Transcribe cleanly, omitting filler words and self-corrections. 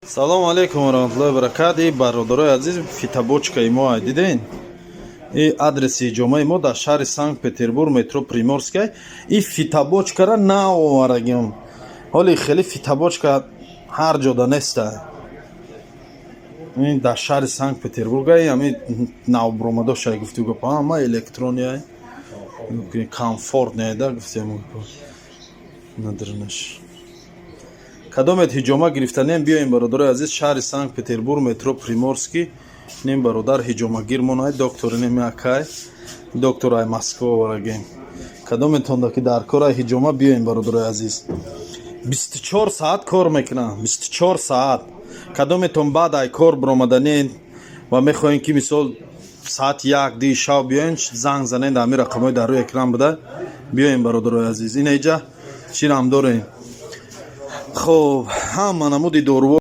Салому алейкум ва раҳматуллоҳи ва баракат. И бародарои азиз, фитобочкаи мо ай диден. И адреси ҳиҷомаи мо дар шаҳри Санкт Петербург, метро Приморская. И фитобочкара наоварагим. Ҳоли хеле фитобочка ҳар ҷода неста. Ин дар шаҳри Санкт Петербург ай, ами навбуромадошай, гуфту гап, ҳама электрония, комфортная да, гуфтем надрнаш. Кадомет ҳиҷома гирифтанем, биёем, бародарои азиз, шаҳри Санкт Петербург, метро Приморский. Нем бародар ҳиҷомагир монай, доктор нем, акай доктор ай Москва оварагем. Кадометонда ки дар кор ай ҳиҷома, биёем, бародарои азиз. 24 саат кор мекунам, 24 саат. Кадометон баъд ай кор биромаданен ва мехоҳем, ки мисол саати 1 ди шав биёен, занг занен дар ҳамин рақамҳои дар рӯи экран буда, биёем, бародарои азиз. Ина иҷа чирам дорем. Хоб, ҳама намуди доруво.